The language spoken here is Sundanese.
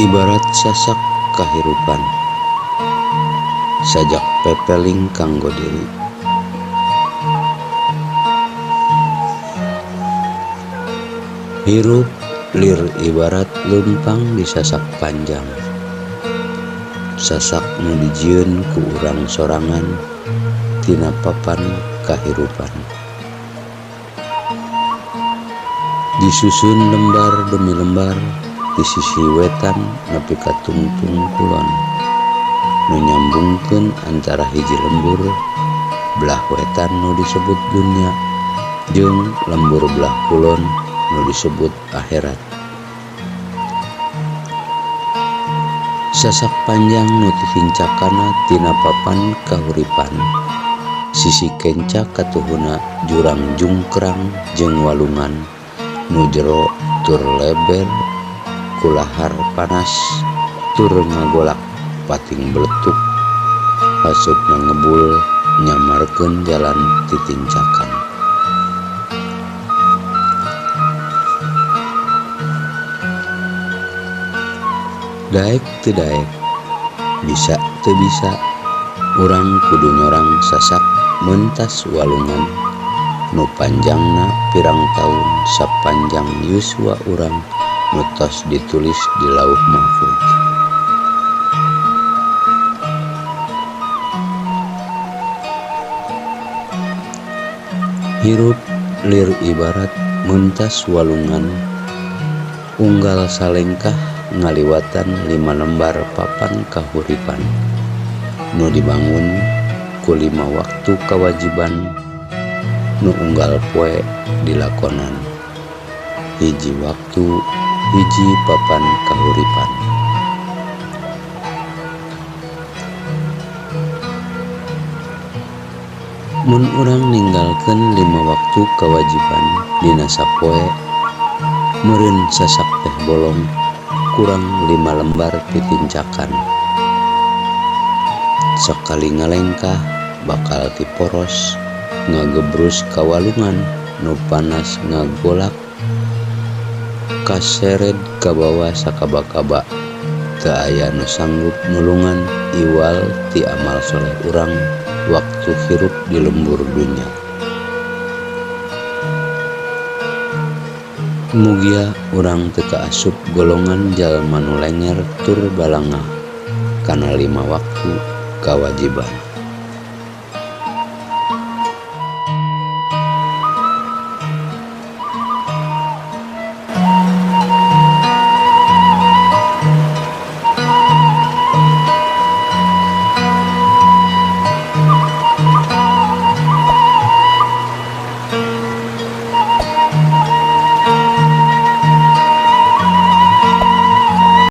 Ibarat sasak kahirupan sajak pepeling kanggo diri. Hirup lir ibarat leumpang di sasak panjang, sasak nu dijieun ku urang sorangan tina papan kahirupan. Disusun lembar demi lembar di sisi wetan nepi ka tungtung kulon nu nyambungkeun antara hiji lembur belah wetan nu disebut dunya jeung lembur belah kulon nu disebut akhirat. Sasak panjang nu titincakanna tina papan kahuripan, sisi kenca katuhuna jurang jungkrang jeung walungan nu jero tur leber ku lahar panas tur ngagolak pating beletuk haseupna ngebul nyamarkeun jalan titincakan. Daek teu daek, bisa teu bisa, urang kudu nyorang sasak mentas walungan nu panjangna pirang taun sapanjang yuswa urang nu tos ditulis di Lauh Mahfuz. Hirup lir ibarat mentas walungan unggal salengkah ngaliwatan 5 lembar papan kahuripan nu dibangun ku 5 waktu kawajiban nu unggal poe dilakonan, hiji waktu hiji papan kahuripan. Mun urang ninggalkeun 5 waktu kawajiban dina sapoe, meureun sasak teh bolong kurang 5 lembar titincakan. Sakali ngalengkah bakal tiporos ngagebrus ka walungan nu panas ngagolak kasered kabawa sakaba-kaba, teu aya nu sanggup nulungan iwal ti amal soleh urang waktu hirup di lembur dunya. Mugia urang teu kaasup golongan jalma nu lenger tur balangah kana 5 waktu kawajiban.